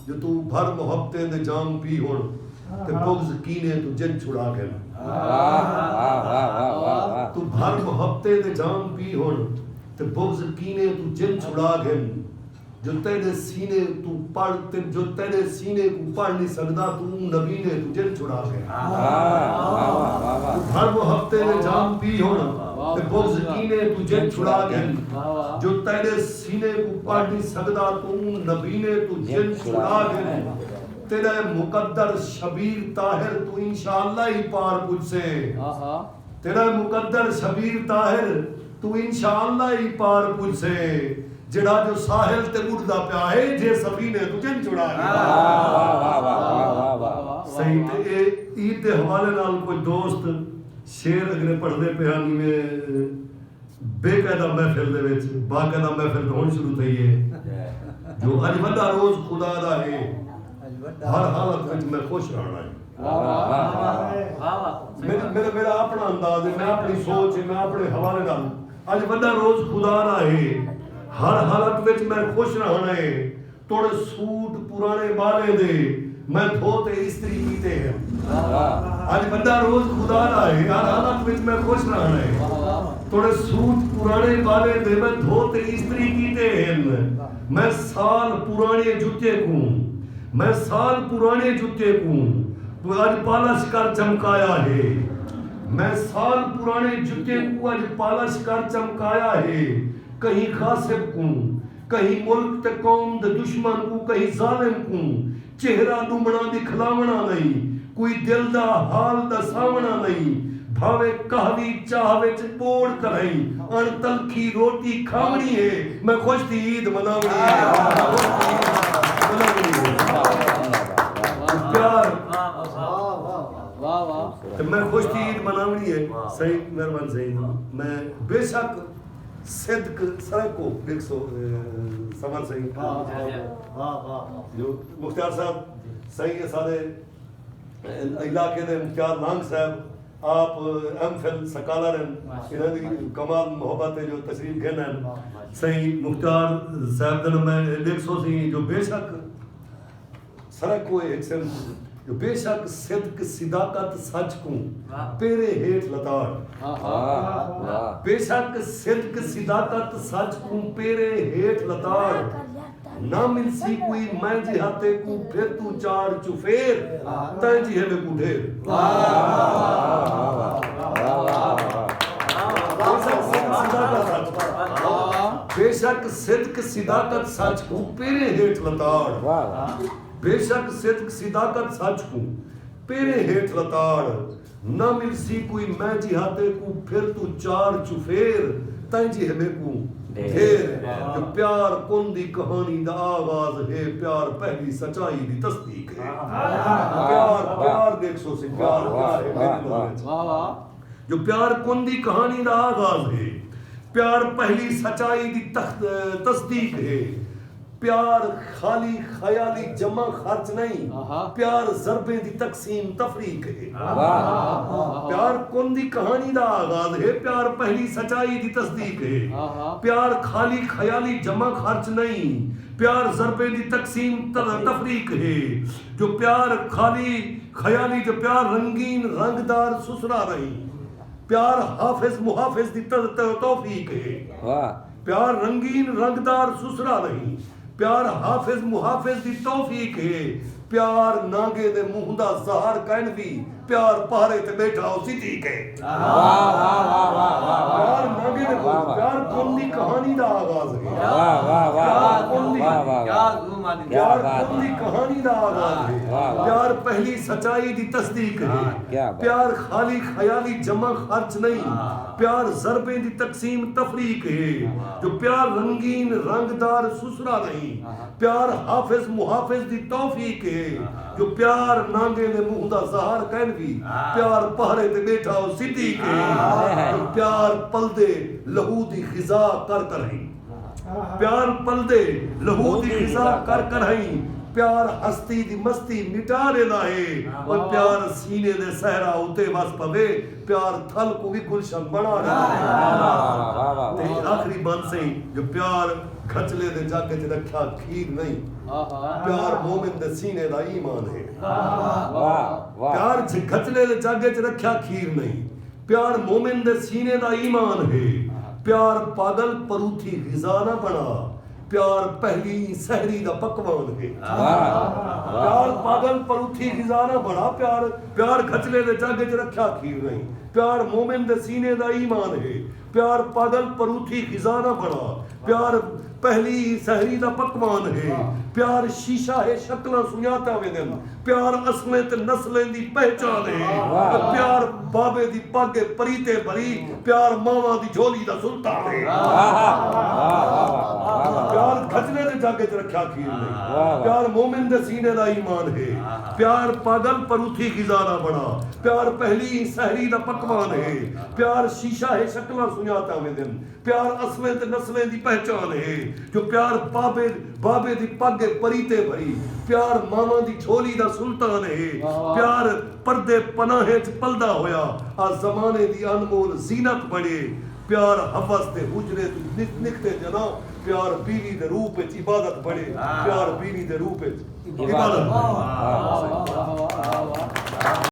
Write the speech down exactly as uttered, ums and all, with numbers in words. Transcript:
جو توں بھر محبتیں دے جام پی ہن تے بغض کینے توں جن چھڑا گھن۔ واہ واہ واہ واہ واہ واہ۔ توں بھر محبتیں دے جام پی ہن تے بغض کینے توں جن چھڑا گھن۔ جو تیݙے سینے توں پڑھ تے جو تیݙے سینے کوں پڑھ نی سڳدا توں اوں نبینے توں جن چھڑا گھن۔ واہ واہ واہ واہ واہ۔ توں بھر محبتیں دے جام پی ہن تے بغض کینے توں جن چھڑا گھن۔ جو تیݙے سینے کوں پڑھ نی سڳدا توں اوں نبینے توں جن چھڑا گھن۔ تیݙا اے مقدر شبیر طاہر توں انشاءاللہ ای پار پڄسیں۔ تیݙا اے مقدر شبیر طاہر توں انشاءاللہ ای پار پڄسیں۔ جیڑھا جو ساحل تے ٻݙدا پیا ہے جے سفینے توں جن چھڑا گھن۔ واہ واہ واہ واہ واہ واہ۔ سئیں تے اے عید دے حوالے نال کجھ دوست شعر اگلے پڑھدے پئے ہن، ایویں بے قاعدہ محفل دے وچ باقاعدہ محفل تاں ہݨ شروع تھئی ہے۔ جو اڄ وݙا روز خدا دا ہے، ہر حالت وچ میں خوش رہݨا ہے۔ میرا میرا میرا اپݨا انداز ہے، میں اپݨی سوچ ہے، میں اپݨے حوالے نال اڄ وݙا روز خدا دا ہے، ہر حالت وچ میں خوش رہݨا ہے۔ توڑے سوٹ پراݨے ٻالیں دے میں دھو تے استری کیتے ہن۔ اڄ وݙا روز خدا دا ہے، ہر حالت وچ میں خوش رہݨا ہے۔ توڑے سوٹ پراݨے ٻالیں دے میں دھو تے استری کیتے ہن۔ میں سال پراݨیے جتیے کوں میں سال پراݨے جتیے کوں اڄ پالش کر چمکایا ہے۔ میں سال پراݨے جتیے کوں اڄ پالش کر چمکایا ہے۔ کہیں غاصب کوں، کہیں ملک تے قوم دے دشمن کوں، کہیں ظالم کوں چہرہ ݙومݨا ݙکھلاوݨا نئیں، کوئی دل دا حال ݙساوݨا نئیں۔ بھانویں قہوی چاہ وچ ٻوڑ کرئیں، اݨ تلخی روٹی کھاوݨی ہے، میں خوش دی عید مناوݨی ہے۔ پیار۔ تے میں خوش دی عید مناوݨی ہے۔ سائیں مہربان سائیں، میں بے شک صدق سرائیکو ݙیکھ سو سمر سائیں، جو مختیار صاحب سائیں سارے علاقے دے مختیار لانگ صاحب آپ ایم فل سکالر ہن، انہاں دی کمال محبت ہے جو تشریف گھن ہن۔ سائیں مختیار صاحب دے میں ݙیکھ سو سی جو بے شک سرائیکو اے ہک سن جو بے شک صدق صداقت سچ کوں پیرے ہیٹھ لتاڑ۔ بے شک صدق صداقت سچ کوں پیرے ہیٹھ لتاڑ۔ نہ ملسی کوئی میں جیہا تیکوں پھر توں چاڑ چفیر تیں جیہے میکوں ڈھیر۔ بے شک صدق صداقت سچ کوں پیرے ہیٹھ لتاڑ۔ بے شک صدق صداقت سچ کوں پیرے ہیٹھ لتاڑ۔ نہ ملسی کوئی میں جیہا تیکوں پھر توں چاڑ چفیر تیں جیہے میکوں ڈھیر۔ جو پیار کن دی کہانی دا آغاز ہے، پیار پہلی سچائی دی تصدیق ہے۔ پیار پیار ݙیکھ سو سی پیار کیا ہے میݙے دل وچ۔ جو پیار کن دی کہانی دا آغاز ہے، پیار پہلی سچائی دی تصدیق ہے۔ پیار خالی خیالی جمع خرچ نئیں، پیار ضربیں دی تقسیم تفریق ہے۔ پیار کن دی کہانی دا آغاز ہے، پیار پہلی سچائی دی تصدیق ہے۔ پیار خالی خیالی جمع خرچ نئیں، پیار ضربیں دی تقسیم تفریق ہے۔ جو پیار خالی خیالی جو پیار رنگین رنگدار سسرا رہی۔ پیار حافظ محافظ دی توفیق ہے۔ پیار رنگین رنگدار سسرا رہی۔ پیار حافظ محافظ دی توفیق ہے۔ پیار نانگے دے منہ دا زہر کائنوی۔ پیار پہرے تے بیٹھا او صدیق ہے۔ پیار نانگے دے منہ پیار کن دی کہانی دا آغاز ہے۔ پیار کن دی پیار کن دی کہانی دا آغاز ہے۔ پیار پہلی سچائی دی تصدیق ہے۔ پیار خالی خیالی جمع خرچ نہیں۔ پیار ضربیں دی تقسیم تفریق ہے۔ جو پیار رنگین رنگدار سسرا نہیں۔ پیار حافظ محافظ دی توفیق ہے۔ جو پیار نانگے دے منہ دا زہر کائنوی۔ پیار پہرے تے بیٹھا او صدیق ہے۔ جو پیار پلدے لہو دی خزا کر کر ہئی۔ پیار پلدے لہو دی خزا کر کر ہئی۔ پیار ہستی دی مستی مٹا ݙیندا ہے۔ او پیار سینے دے صحرا اتے وس پوے۔ پیار تھل کوں وی گلشن بݨا ݙیندا ہے۔ تے آخری بند سئیں جو پیار گھچلے دے جگ اچ رکھیا کھیر نئیں۔ پیار مومن دے سینے دا ایمان ہے۔ واہ، واہ۔ پیار جھ-، گھچلے دے جگ اچ رکھیا کھیر نہیں۔ پیار مومن دے سینے دا ایمان ہے۔ پیار پاگل پروتھی غذا نہ بݨا، پیار پہلی سحری دا پکوان ہے۔ واہ، واہ۔ پیار پاگل پروتھی غذا نہ بݨا، پیار، پیار گھچلے دے جگ اچ رکھیا کھیر نہیں۔ پیار مومن دے سینے دا ایمان ہے۔ پیار پاگل پروتھی غذا نہ بݨا، پیار پہلی سحری دا پکوان ہے۔ پیار شیشہ ہے، شکلاں سنڄاتیاں ویندن۔ پیار اصلیں تے نسلیں دی پہچان ہے۔ واہ۔ پیار بابے دی پڳ ہے پری تے بھری، پیار ماواں دی جھولی دا سلطان ہے۔ واہ، واہ، واہ، واہ۔ پیار گھچلے دے جگ اچ رکھیا کھیر نہیں۔ واہ، واہ۔ پیار مومن دے سینے دا ایمان ہے۔ پیار پاگل پروتھی غذا نہ بݨا، پیار پہلی سحری دا پکوان ہے۔ پیار شیشہ ہے، شکلاں سنڄاتیاں ویندن۔ پیار اصلیں تے نسلیں دی پہچان ہے۔ جو پیار بابے، بابے دی پڳ ہے پری تے بھری۔ پیار ماواں دی جھولی دا سلطان ہے۔ واہ، واہ۔ پیار پردے پناہیں اچ پلدا ہویا آ زمانے دی انمول زینت بݨے۔ پیار ہوس تے حجرے توں نک-، نکتے جناں، پیار بیوی دے روپ اچ عبادت بݨے۔ واہ۔ پیار بیوی دے روپ اچ عبادت بݨے۔ واہ، واہ، واہ، واہ، واہ، واہ۔